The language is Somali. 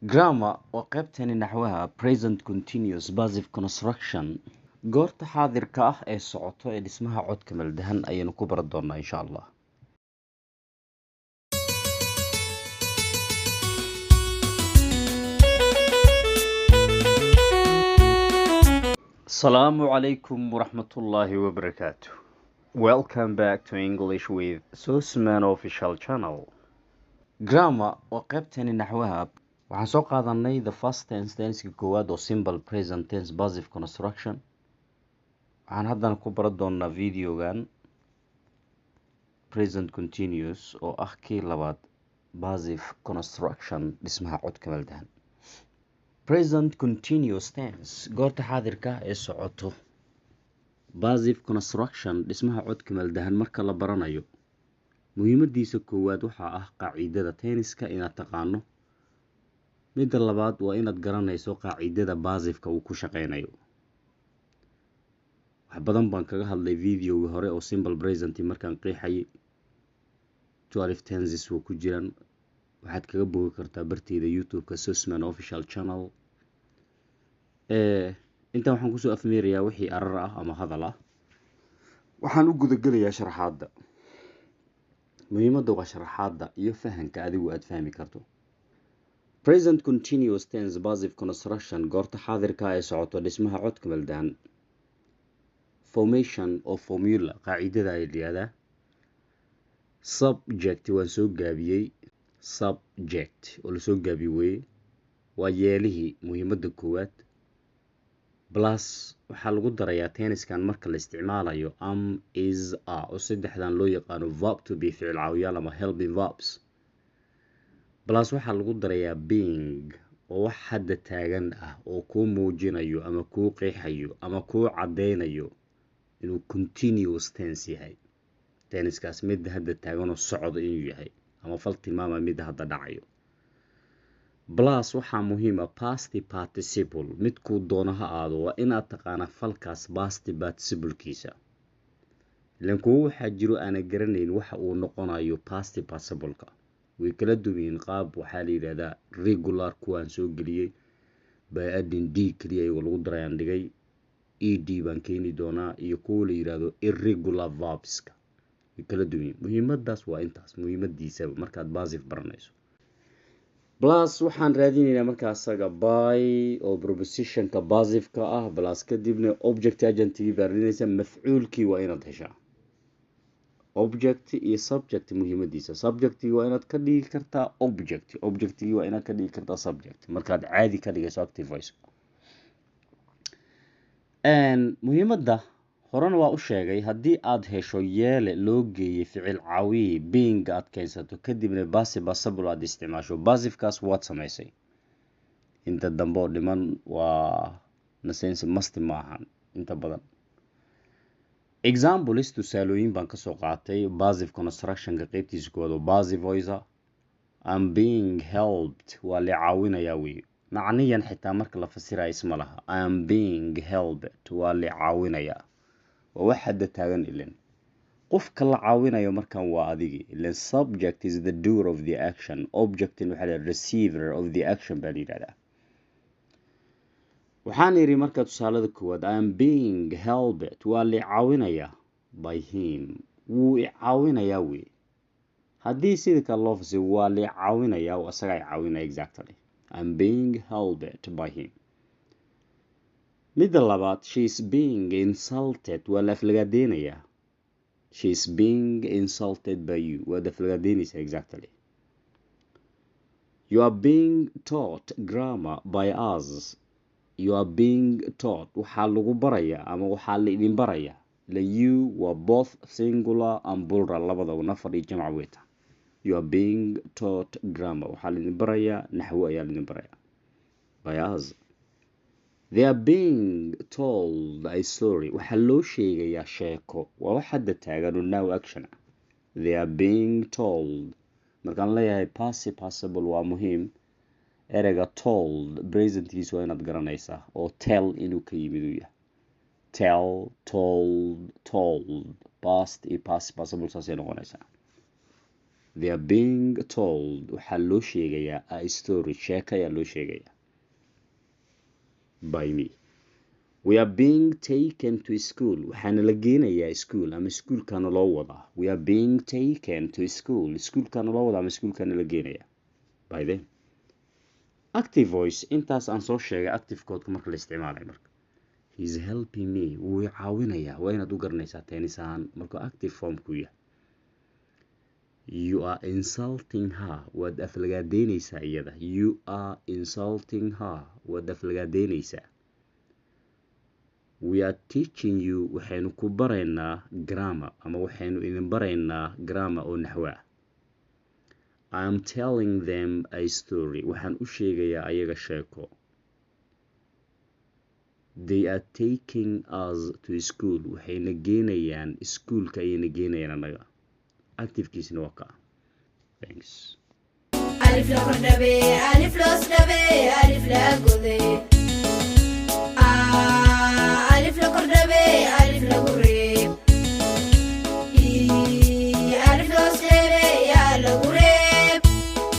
Grammar waa qaybtani naxwaha present continuous passive construction. Goorta xaadirka ah ee socoto ee dhismaha codka maldahan ayaynu ku baran doonaa insha Allah. Assalamu alaikum warahmatullahi wabarakatuh. Welcome back to English with Sosman Official Channel. Grammar waa qaybtani naxwaha. Waxaan soo qaadanay the first tense, tense-ka koowaad oo simple present tense passive construction. Waxaan haddana ku baran doonaa videogan present continuous oo ah kii labaad passive construction dhismaha codka maldahan. Present continuous tense, goorta xaadirka ah ee socoto. Passive construction, dhismaha codka maldahan marka la baranayo, muhiimadiisa koowaad waxaa ah qaacidada tense-ka inaad taqaano. Midda labaad waa inaad garanayso qaacidada passive-ka uu ku shaqeynayo. Wax badan baan kaga hadlay videoga hore oo simple present markaan qeexayay. 12 tenses wuu ku jiraan. Waxaad kaga bogi kartaa barteyda YouTube-ka Sosman Official Channel. Intaan waxaan kusoo afmeerayaa wixii arar ah ama hadal ah. Waxaan u gudagelayaa sharaxaadda. Muhiimadda waa sharaxaadda iyo fahanka adigu aad fahmi karto. Present continuous tense passive construction, goorta xaadirka ee socoto dhismaha codka maldahan. Formation of formula, qaacidada ay yiraahdaa. Subject waan soo gaabiyey. Subject oo la soo gaabiyey weeye. Waa yeelihii muhiimadda koowaad. Plus waxaa lagu darayaa tense-kan marka la isticmaalayo am, is, are oo saddexdan loo yaqaano verb to be, ficil caawiyaal ama helping verbs. Plus waxaa lagu darayaa being oo wax hadda taagan ah oo kuu muujinayo ama kuu qeexayo ama kuu caddeynayo inuu continuous tense yahay. Tense-kaas mid hadda taagan oo socdo inuu yahay ama fal tilmaama mid hadda dhacayo. Plus waxaa muhiim ah past participle, midkuu doono ha aado, waa inaad taqaanaa falkaas past participle-kiisa. Ilaan kuwo waxaa jiro aanan garanayn waxa uu noqonayo past participle-ka. Way kala duwan yihiin qaab waxaa la yidhahdaa regular kuwaan soo geliyey by adding d keliya iyagoo lagu darayaan dhigay, ed baan keeni doonaa, iyo kuwa la yidhaahdo irregular verbs-ka. Way kala duwan yihiin. Muhiimadaas waa intaas muhiimadiisaba markaad passive baranayso. Plus waxaan raadinaynaa markaa asaga by oo prepositionka passive-ka ah, plus kadibna object agentigii baa raadinaysa, mafcuulkii waa inaad heshaa. Object iyo subject muhiimadiisa. Subjectigi waa inaad ka dhigi kartaa object, objectigi waa inaad ka dhigi kartaa subject markaad caadi ka dhigayso active voice. Muhiimadda horena waa u sheegay, haddii aad hesho yeele loo geeyey ficil caawiyihii being aad keensato, kadibna past participle aad isticmaasho, passive-kaas waad samaysay. Inta dambe oo dhiman waa nasense must ma ahan inta badan. Examples, tusaalooyin baan kasoo qaatay passive construction-ka qeybtiisa koowaad oo passive voice. I'm being helped, waa la caawinayaa wey. Macniyan xitaa marka la fasirayo isma laha. I am being helped, waa la caawinayaa. Waa wax hadda taagan ilen. Qofka la caawinayo markan waa adigi. Ilen subject is the doer of the action. Object waxaa la receiver of the action baa la yidhahdaa. Waxaan yidhi marka tusaalada koowaad, I am being helped, waa la caawinayaa by him. Wuu i caawinayaa wey. Haddii sida kale loo fasiro, waa la caawinayaa oo asagaa i caawinaya exactly. I'm being helped by him. Midda labaad, she is being insulted, waa la aflagaadeynayaa. She is being insulted by you, waad aflagaadeynaysaa exactly. You are being taught grammar by us. You are being taught, waxaa lagu barayaa ama waxaa la idin barayaa. Ila you waa both singular and plural, labadaba nafar iyo jamc weta. You are being taught grammar, waxaa la idin barayaa naxwo ayaa la idin barayaa by us. They are being told a story, waxaa loo sheegayaa sheeko. Waa wax hadda taagan oo now action ah. They are being told. Markaan leeyahay past participle waa muhiim, ereyga told presentkiisa waa inaad garanaysaa oo tell inuu ka yimid uu yahay. Tell, told, told, past iyo past participle saasay noqonaysaa. They are being told, waxaa loo sheegayaa, a story, sheeko ayaa loo sheegayaa, by me. We are being taken to school, waxaana la geenayaa school ama iskuulkaana loo wadaa. We are being taken to school, iskuulkaana loo wadaa ama iskuulkaana la geenayaa, by them. Active voice, intaas aan soo sheegay active codeka marka la isticmaalayo. Marka "He is helping me", wuu i caawinayaa, waa inaad u garanaysaa tense ahaan markuu active form ku yahay. You are insulting her, waad aflagaadeynaysaa iyada. You are insulting her, waad aflagaadeynaysaa. We are teaching you, waxaynu ku baraynaa grammar ama waxaynu idin baraynaa grammar oo naxwo ah. I am telling them a story, waxaan u sheegayaa ayaga sheeko. They are taking us to school, waxayna geenayaan iskuulka ayayna geenayaan annaga. Activekiisina waa kaa. Thanks. Alif la kordhabay, alif loos.